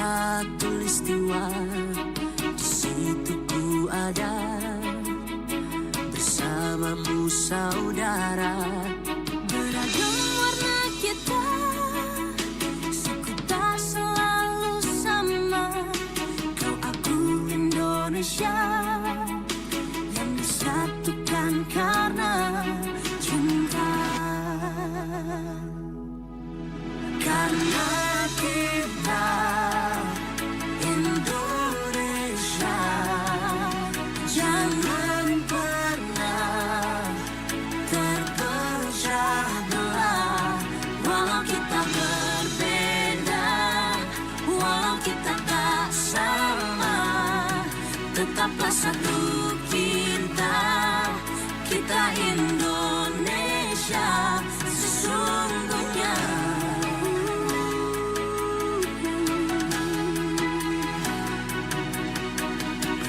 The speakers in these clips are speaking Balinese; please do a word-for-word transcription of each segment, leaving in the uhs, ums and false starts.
Khatulistiwa, di situ ku ada bersamamu saudara. Beragam warna kita, suku tak selalu sama. Kau aku Indonesia yang disatukan karena cinta. Karena kita Indonesia, jangan pernah terpecah belah. Walau kita berbeda, walau kita tak sama, tetaplah satu kita. Kita Indonesia sesungguhnya.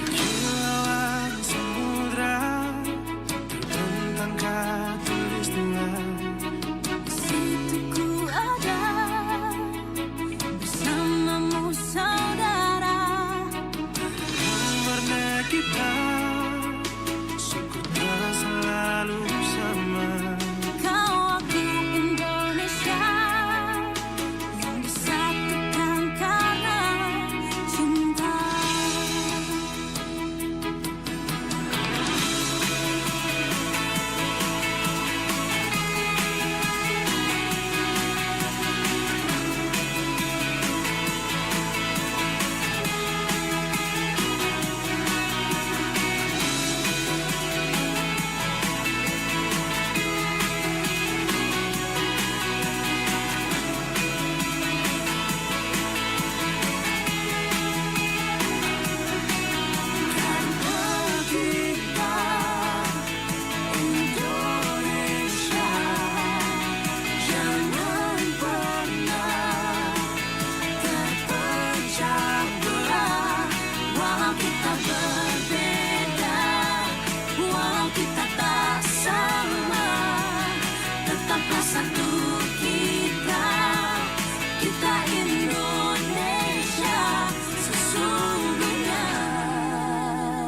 Kilauan samudra terbentang khatulistiwa. Di situ ku ada bersamamu saudara. Warna kita, suku tak selalu sama. Kau aku Indonesia yang disatukan karena cinta. Indonesia, jangan pernah terpecah belah. Walau kita berbeda, walau kita tak sama, tetaplah satu kita. Kita Indonesia sesungguhnya.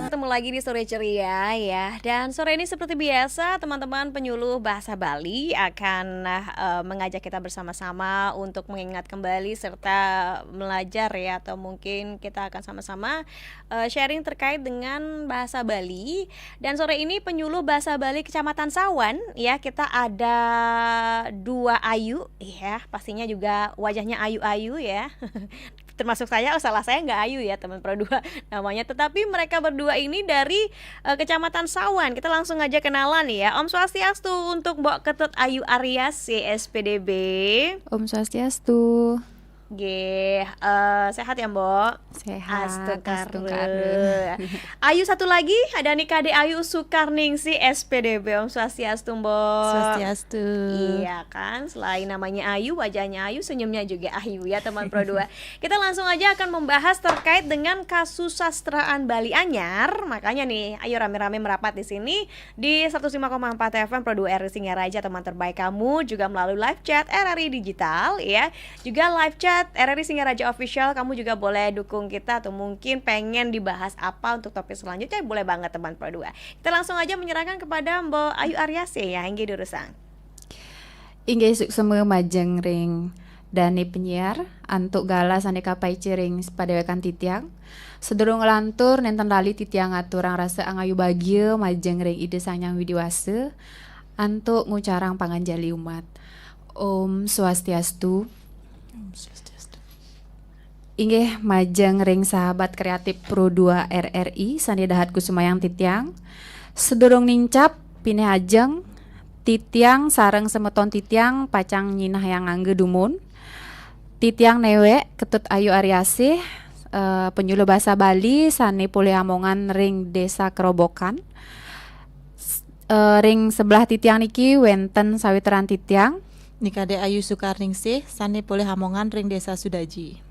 Ketemu lagi di Sore Ceria ya. Dan sore ini seperti biasa, teman-teman penyuluh bahasa Bali akan eh, mengajak kita bersama-sama untuk mengingat kembali serta belajar ya, atau mungkin kita akan sama-sama eh, sharing terkait dengan bahasa Bali. Dan sore ini penyuluh bahasa Bali Kecamatan Sawan ya, kita ada dua Ayu ya, pastinya juga wajahnya ayu-ayu ya. Termasuk saya, oh, salah, saya nggak ayu ya, teman Pro dua namanya. Tetapi mereka berdua ini dari eh, Kecamatan Sawan. Kita langsung aja kenalan ya. Om Swastiastu untuk Mbok Ketut Ayu Aryasih, S P D B. Om Swastiastu. Nggih, eh, sehat ya, Mbok? Sehat, Astungkara. Astungkara. Ayu satu lagi, ada Nikade Ayu Sukarningsih, S P D B. Om Swastiastu, Mbok. Swastiastu. Iya kan, selain namanya Ayu, wajahnya Ayu, senyumnya juga Ayu ya, teman Pro dua. Kita langsung aja akan membahas terkait dengan kasusastraan Bali Anyar. Makanya nih, ayo rame-rame merapat di sini di seratus lima koma empat F M Pro dua R R I Singaraja, teman terbaik kamu, juga melalui live chat R R I Digital ya. Juga live chat R R I Singaraja Official, kamu juga boleh dukung kita atau mungkin pengen dibahas apa untuk topik selanjutnya, boleh banget, teman Pro dua. Kita langsung aja menyerahkan kepada Mbok Ayu Aryasih ya, inggih durusang. Inggih, suksma majeng ring dane penyiar, antuk galah sane kapaica ring padewekan titiang. Sedurung nglantur, nenten lali titiang aturang rasa angayu bagia majeng ring Ida Sang Hyang Widi Wasa, antuk ngucarang panganjali umat. Om Swastiastu. Om Swastiastu. Inggih, majeng ring sahabat kreatif Pro dua R R I sane dahat kusumayang titiang. Sedurung nincap, pinih ajeng, titiang sareng semeton titiang pacang nyinahang angga dumun. Titiang newek, Ketut Ayu Aryasih, eh, penyuluh basa Bali sane polih amongan ring Desa Kerobokan. S-, eh, ring sebelah titiang niki wenten sawitran titiang. Nikade Ayu Sukarningsih, sane polih amongan ring Desa Sudaji.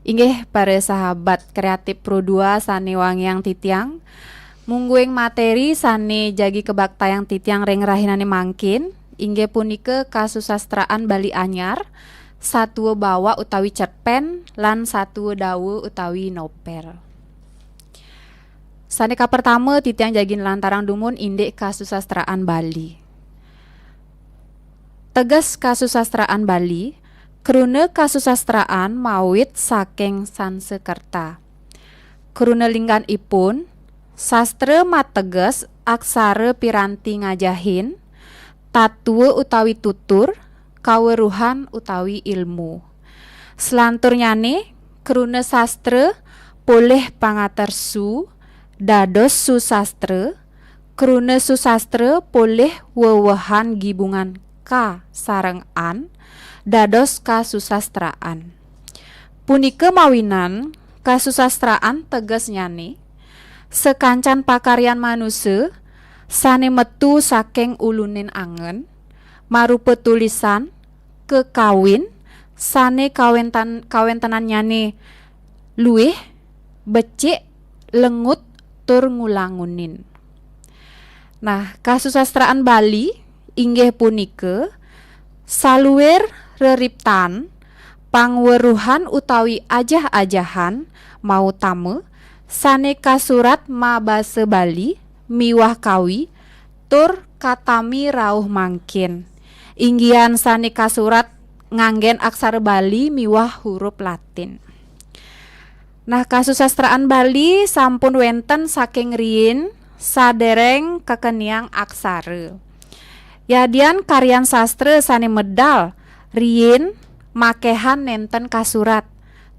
Inggih, para sahabat kreatif Pro dua sane wangiang titiang, mungguing materi sane jagi kabaktayang titiang ring rahinane mangkin, inggih punika kasusastraan Bali Anyar, satua bawak utawi cerpen, lan satua dawa utawi novel. Sane kapertama, titiang jagi nlantarang dumun indik kasusastraan Bali. Teges kasusastraan Bali, kruna kasusastraan mawit saking Sansekerta. Kruna lingganipun, sastra mateges aksara piranti ngajahin, tatua utawi tutur, kaweruhan utawi ilmu. Selanturnyane, kruna sastra polih pangatersu, dados susastra, kruna susastra polih wewehan gibungan ka sareng an, dados kasusastraan. Punika mawinan kasusastraan tegesnyane, sakancan pakaryan manusa sane metu saking uluning angen, marupa tulisan, kakawin, sane kawentan-, kawentenannyane luih, becik, lengut, tur ngulangunin. Nah, kasusastraan Bali inggih punika saluir reriptan pangweruhan utawi ajah-ajahan mautama sane kasurat mabasa Bali miwah kawi tur katami rauh mangkin. Inggihan sane kasurat nganggen aksara Bali miwah huruf Latin. Nah, kasusastraan Bali sampun wenten saking riin sadereng kakeniang aksara. Yadian karyan sastra sane medal riin makehan nenten kasurat,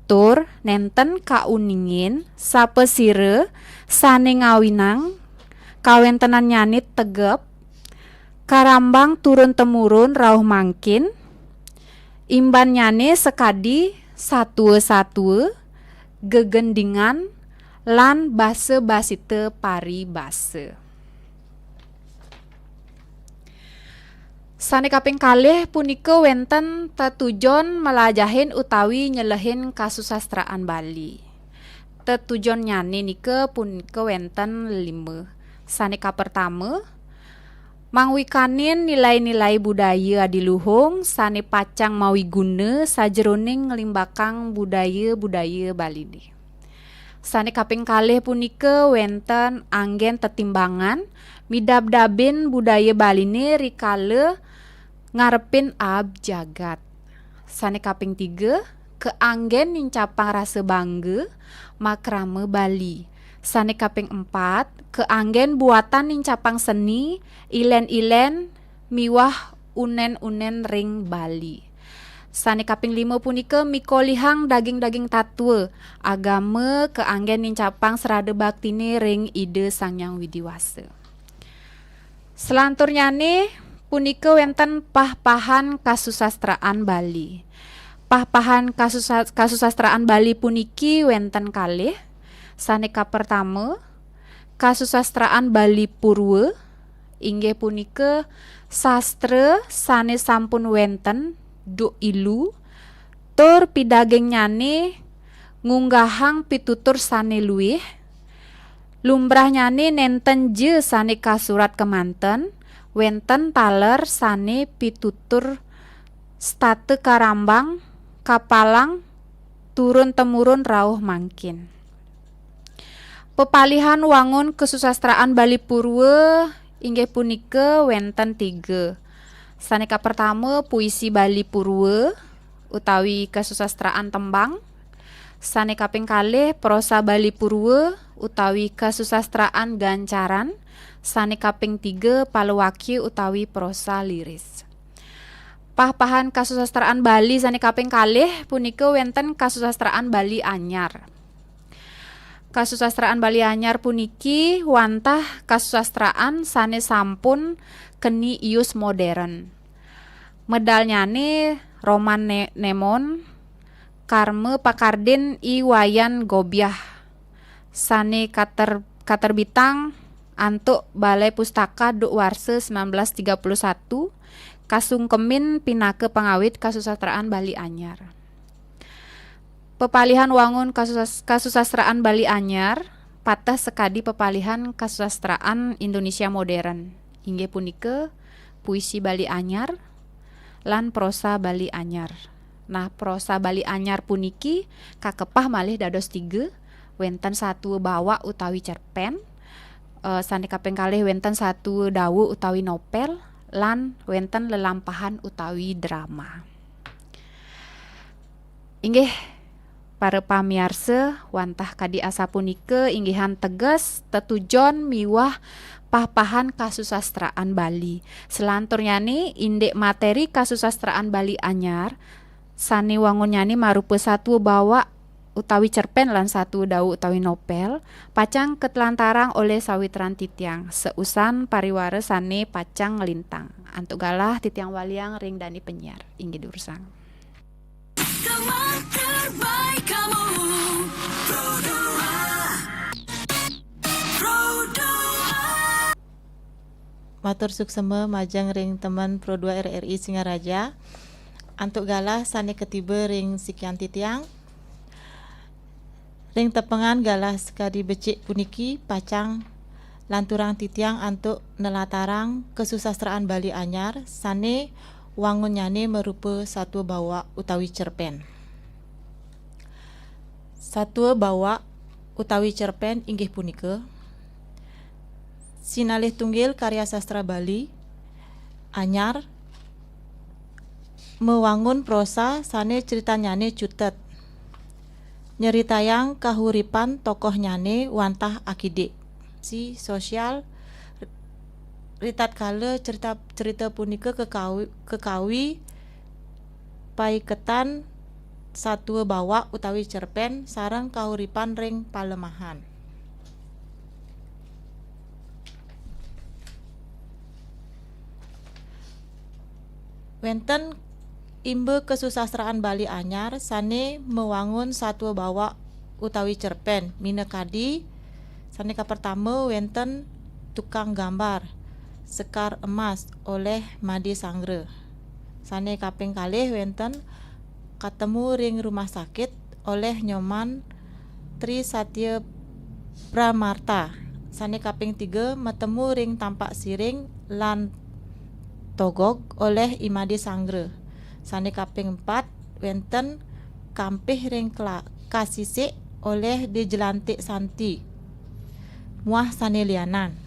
tur nenten kauningin sapasira sane ngawinang kawentenannyane tegep, karambang turun-temurun rauh mangkin, imbannyane sakadi satua-satua, gegendingan, lan basa-basita paribasa. Sane kaping kalih punika wenten tetujon malajahin utawi nyelehin kasusastraan Bali. Tetujonnyane nika punika wenten lima. Sane kapertama, mangwikanin nilai-nilai budaya adiluhung sane pacang mawiguna sajeroning nglimbakang budaya-budaya Baline. Sane kaping kalih punika wenten anggen tetimbangan midabdabin budaya Baline rikala ngarepin aab jagat. Sane kaping tiga, kaanggen nincapang rasa bangga makrama Bali. Sane kaping empat, kaanggen buatan nincapang seni, ilen-ilen, miwah unen-unen ring Bali. Sane kaping lima punika mikolihang daging-daging tatwa, agama kaanggen nincapang srada baktine ring Ida Sang Hyang Widi Wasa. Selanturnyane punika wenten pah-pahan kasusastraan Bali. Pah-pahan kasusa-, kasusastraan Bali puniki wenten kalih. Sane kapertama, kasusastraan Bali Purwa, inggih punika sastra sane sampun wenten duk ilu, tur pidagingnyane ngunggahang pitutur sane luih, lumbrahnyane nenten ja sane kasurat kemanten, wenten taler sane pitutur setata karambang, kapalang, turun-temurun rauh mangkin. Pepalihan wangun kasusastraan Bali Purwa inggih punika wenten tiga. Sane kapertama, puisi Bali Purwa utawi kasusastraan tembang. Sane kaping kalih, prosa Bali Purwa utawi kasusastraan gancaran. Sane kaping tiga, palawakya utawi prosa liris. Pah-pahan kasusastraan Bali sane kaping kalih punika wenten kasusastraan Bali Anyar. Kasusastraan Bali Anyar puniki wantah kasusastraan sane sampun keni ius modern. Medalnyane Roman Ne-, Nemon, Karma Pakardin I Wayan Gobiah, sane kater-, katerbitang antuk Balai Pustaka duk warsa sembilan belas tiga puluh satu, kasungkemin pinaka pangawit kasusastraan Bali Anyar. Pepalihan wangun kasusas-, kasusastraan Bali Anyar pateh sakadi pepalihan kasusastraan Indonesia modern, inggih punika puisi Bali Anyar lan prosa Bali Anyar. Nah, prosa Bali Anyar puniki kakepah malih dados tiga, wénten satua bawak utawi cerpén, eh, sané kaping kalih wénten satua dawa utawi novel, lan wénten lelampahan utawi drama. Inggih, para pamiarsa, wantah kadi asapunika inggihan teges, tetujon miwah pah-pahan kasusastraan Bali. Selanturnyané indik materi kasusastraan Bali anyar, sané wangunnyané marupa satua bawak utawi cerpén lan satua dawa utawi novel, pacang katlantarang olih sawitran titiang, sausan pariwara sané pacang nglintang. Antuk galah titiang waliang ring dané penyiar. Inggih durusang. Teman terbaik kamu, Pro dua. Pro dua. Matur suksema majeng ring temen Pro dua R R I Singaraja. Antuk galah sané katiba ring sikian titiang. Ring tepengan galah sakadi becik puniki pacang lanturang titiang antuk nelatarang kasusastraan Bali anyar sané wangunnyané marupa satua bawak utawi cerpén. Satua bawak utawi cerpén inggih punika sinalih tunggil karya sastra Bali anyar mawangun prosa sané critannyané cutet, nyeritayang kahuripan tokohnyané wantah akidik. Si sosial, ritatkala cerita, cerita punika kekawi, kekawi paiketan satua bawak utawi cerpén sareng kahuripan ring palemahan. Wénten imba kasusastraan Bali anyar sané mawangun satua bawak utawi cerpén, minakadi sané kapertama wénten tukang gambar Sekar Emas oleh Made Sanggra. Sané kaping kalih wénten Katemu ring Rumah Sakit oleh Nyoman Tri Satya Pramarta. Sané kaping tiga Matemu ring Tampak Siring lan Togog oleh I Made Sanggra. Sané kaping empat wénten Kampih ring Kla-, Kasisik oleh Dé Jelantik Santi. Muah sané lianan.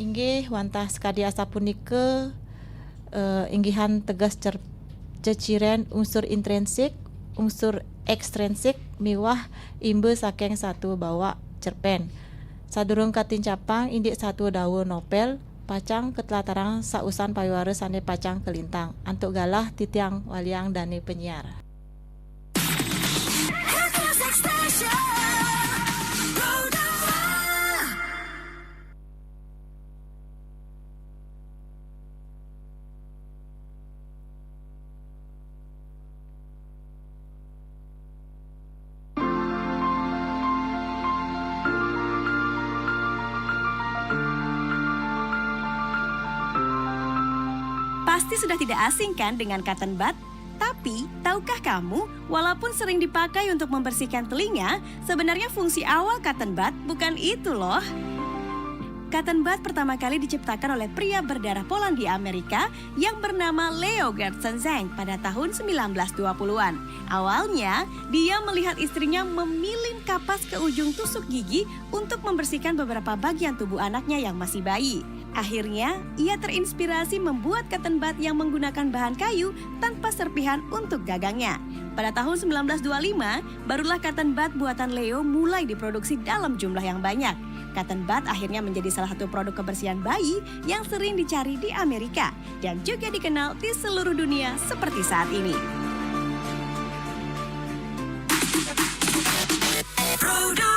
Inggih wantah sakadi asapunika, eh, inggihan teges cer-, ceciren unsur intrinsik, unsur ékstrinsik miwah imba saking satua bawak cerpén. Sadurung katincapang indik satua dawa novel, pacang katlatarang sausan pariwara sané pacang kalintang. Antuk galah titiang waliang dané penyiar. Pasti sudah tidak asing kan dengan cotton bud? Tapi, tahukah kamu, walaupun sering dipakai untuk membersihkan telinga, sebenarnya fungsi awal cotton bud bukan itu loh. Cotton bud pertama kali diciptakan oleh pria berdarah Polandia Amerika yang bernama Leo Gertzenzenk pada tahun sembilan belas dua puluhan. Awalnya, dia melihat istrinya memilin kapas ke ujung tusuk gigi untuk membersihkan beberapa bagian tubuh anaknya yang masih bayi. Akhirnya, ia terinspirasi membuat cotton bud yang menggunakan bahan kayu tanpa serpihan untuk gagangnya. Pada tahun sembilan belas dua lima, barulah cotton bud buatan Leo mulai diproduksi dalam jumlah yang banyak. Cotton bud akhirnya menjadi salah satu produk kebersihan bayi yang sering dicari di Amerika dan juga dikenal di seluruh dunia seperti saat ini. Pro dua.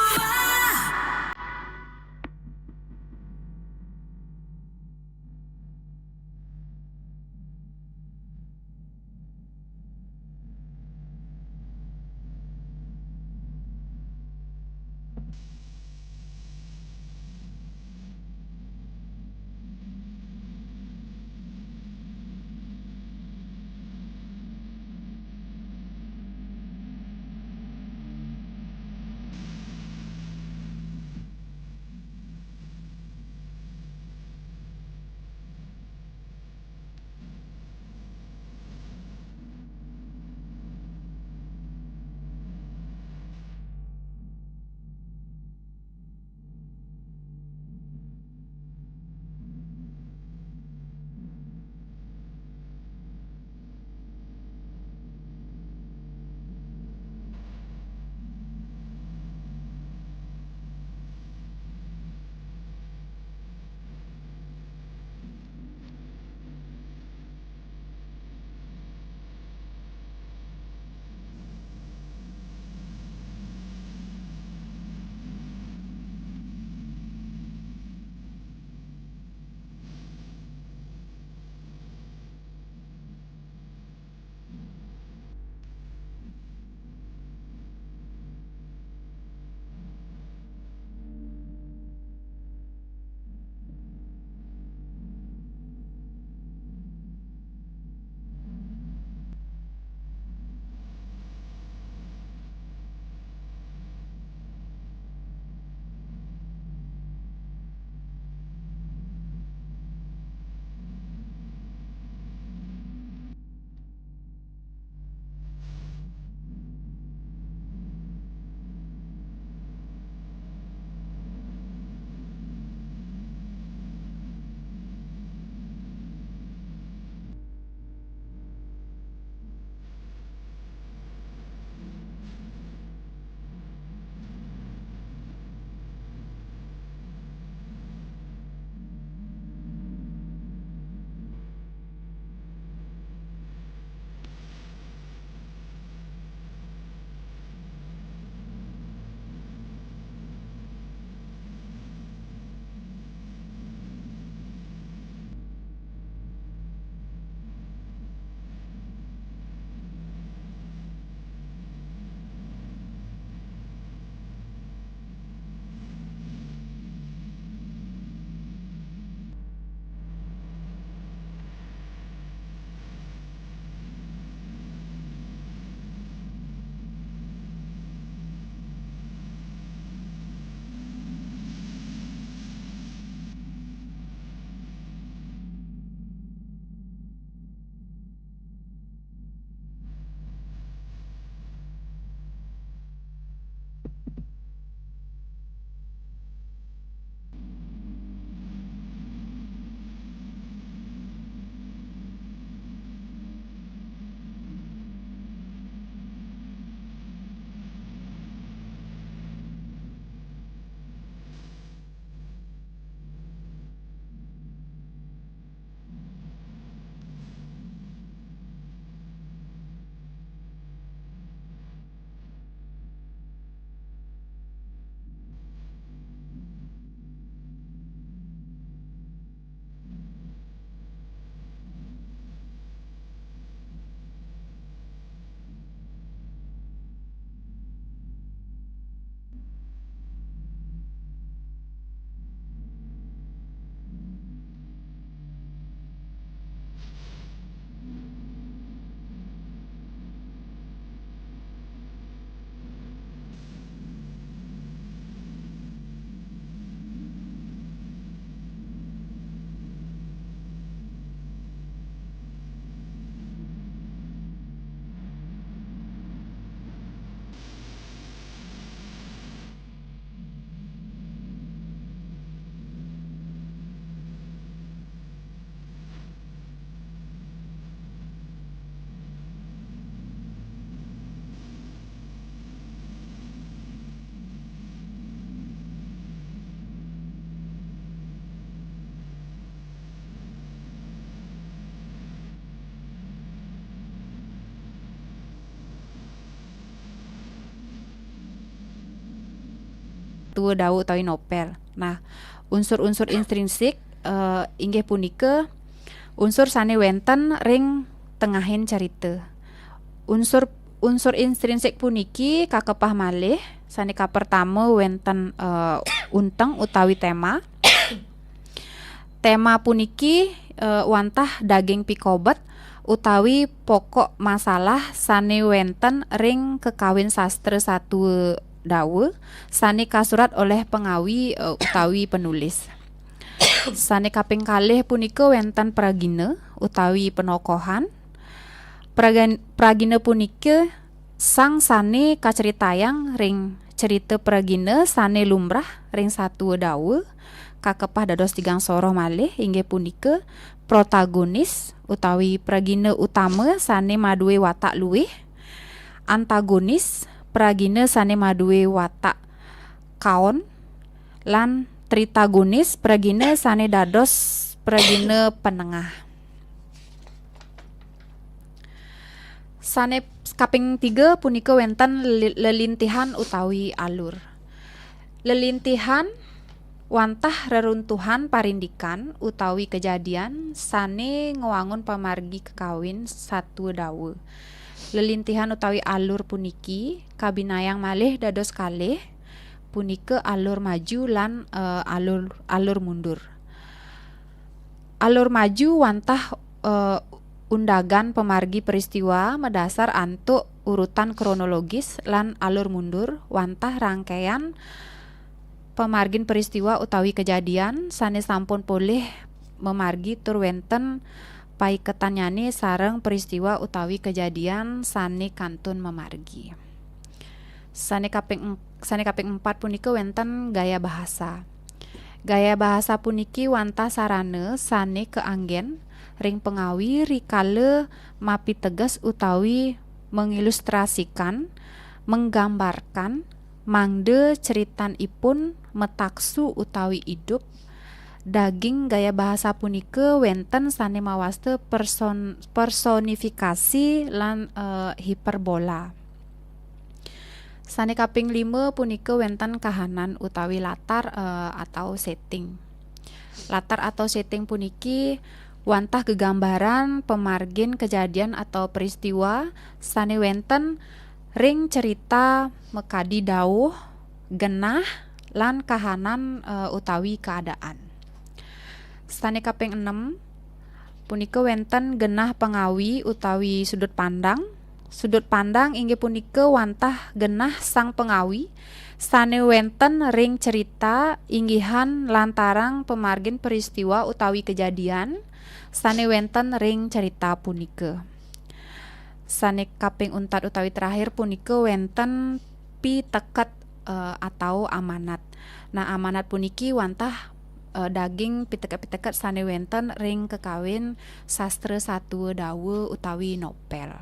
satua dawa utawi novel. Nah, unsur-unsur intrinsik, eh, inggih punika unsur sane wenten ring tengahing carita. Unsur, unsur intrinsik puniki kakepah malih, sane kapertama wenten, eh, unteng utawi tema. Tema puniki, eh, wantah daging pikobet utawi pokok masalah sane wenten ring kakawin sastra satua dawa sane kasurat oleh pangawi, eh, utawi penulis. Sane kaping kalih punika wenten pragina utawi penokohan. Pragan-, pragina punika sang sane kacaritayang ring carita pragina sane lumrah ring satua dawa, kakepah dados tigang soroh malih, inggih punika protagonis utawi pragina utama sane madue watak luih, antagonis, pragina sane madue watak kaon, lan tritagonis, pragina sane dados pragina penengah. Sane kaping tiga punika wenten le-, lelintihan utawi alur. Lelintihan wantah reruntuhan parindikan utawi kejadian sane ngwangun pamargi kakawin satua dawa. Lelintihan utawi alur puniki kabinayang malih dados kalih, punika alur maju lan, eh, alur, alur mundur. Alur maju wantah, eh, undagan pamargi peristiwa madasar antuk urutan kronologis lan alur mundur wantah rangkaian pamargin peristiwa utawi kejadian sane sampun polih mamargi tur wenten paiketannyane sareng peristiwa utawi kejadian sane kantun mamargi. Sane kaping eng-, sane kaping empat punika wenten gaya bahasa. Gaya bahasa puniki wantah sarana sane kaanggen ring pangawi rikala mapiteges utawi mengilustrasikan, menggambarkan, mangda ceritanipun mataksu utawi idup. Daging gaya bahasa punika wenten sane mawasta person-, personifikasi lan, eh, hiperbola. Sane kaping lima punika wenten kahanan utawi latar, eh, atau setting. Latar atau setting puniki wantah gegambaran pamargin kejadian atau peristiwa sane wenten ring cerita makadi dauh, genah, lan kahanan, eh, utawi keadaan. Sane kaping enem punika wenten genah pangawi utawi sudut pandang. Sudut pandang inggih punika wantah genah sang pangawi sane wenten ring cerita inggihan lantaran pamargin peristiwa utawi kejadian sane wenten ring cerita punika. Sane kaping untat utawi terakhir punika wenten piteket, eh, atau amanat. Nah, amanat puniki wantah, eh, daging piteket-piteket sane wenten ring kakawin sastra satua dawa utawi novel.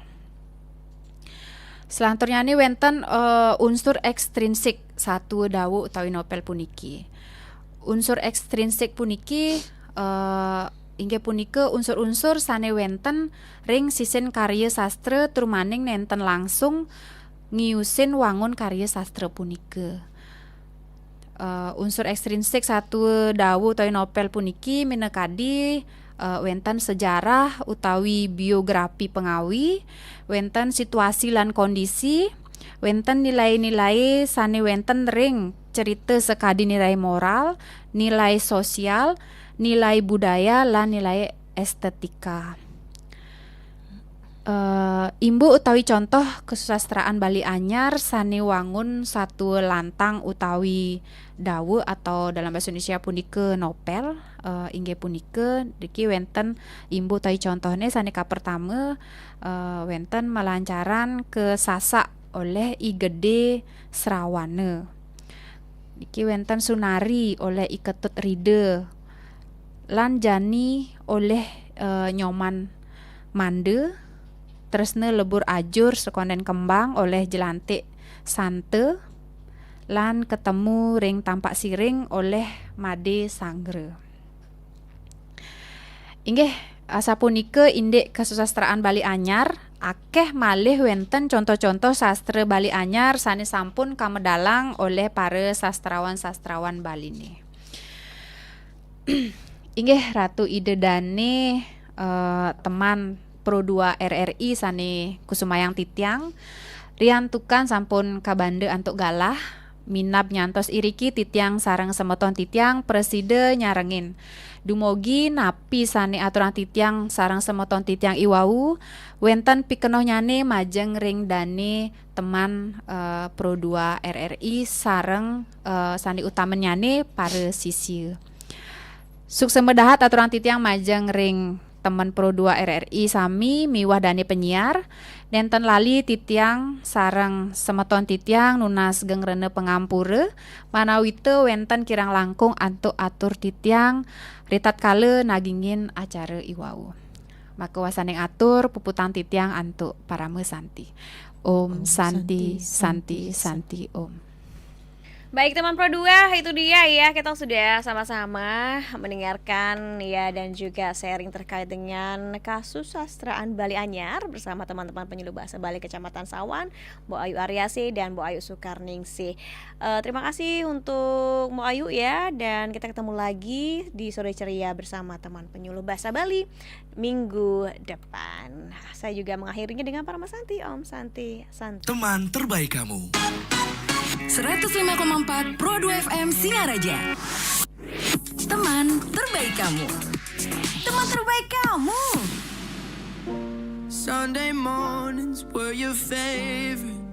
Selanturnyane wenten, eh, unsur ekstrinsik satua dawa utawi novel puniki. Unsur ekstrinsik puniki, eh, inggih punika unsur-unsur sane wenten ring sisin karya sastra trumaning nenten langsung ngiusin wangun karya sastra punika. Eh, unsur ekstrinsik satua dawa utawi novel puniki minakadi, eh, wenten sejarah utawi biografi pangawi, wenten situasi lan kondisi, wenten nilai-nilai sane wenten ring cerita sakadi nilai moral, nilai sosial, nilai budaya, lan nilai estetika. Eh, imbuh utawi contoh kasusastraan Bali Anyar sane wangun satua lantang utawi dawa atau dalam bahasa Indonesia punika novel, eh, inggih punika niki wenten imbuh utawi contohne sane kapertama, eh, wenten Malancaran Kasasak oleh I Gede Srawana. Niki wenten Sunari oleh I Ketut Rida. Lan Jani oleh, eh, Nyoman Manda, Tresna Lebur Ajur Sekonden Kembang oleh Jelantik Santa, lan Ketemu ring Tampak Siring oleh Made Sanggra. Inggih, asapunika indik kasusastraan Bali Anyar, akeh malih wenten contoh-contoh sastra Bali Anyar sane sampun kamedalang oleh para sastrawan-sastrawan Baline. Inggih Ratu Ida Dane, eh, teman Pro dua R R I sane kusumayang titiang, riantukan sampun kabanda antuk galah, minab nyantos iriki titiang sareng semeton titiang prasida nyarengin. Dumugi napi sane aturang titiang sareng semeton titiang iwau, wenten pikenohnyane majeng ring dane teman, eh, Pro dua R R I sareng, eh, sane utamennyane para sisia. Suksma dahat aturang titiang majeng ring temen Pro dua R R I sami miwah dane penyiar. Nenten lali titiang sareng semeton titiang nunas gengrena pangampura, manawita wenten kirang langkung antuk atur titiang ritatkala nagingin acara iwau. Maka wasaning atur puputang titiang antuk parama santi. Om Santi, Santi, Santi, Om. Baik, teman Pro dua, itu dia ya, kita sudah sama-sama mendengarkan ya dan juga sharing terkait dengan kasus sastraan Bali Anyar bersama teman-teman penyuluh bahasa Bali Kecamatan Sawan, Bu Ayu Aryasi dan Bu Ayu Sukarningsih. Eh, terima kasih untuk Bu Ayu ya, dan kita ketemu lagi di Sore Ceria bersama teman penyuluh bahasa Bali minggu depan. Saya juga mengakhirinya dengan Parama Santi, Om Santi, Santi. Teman terbaik kamu. seratus lima koma empat Pro dua F M Singaraja. Teman terbaik kamu. Teman terbaik kamu. Sunday mornings were your favorite.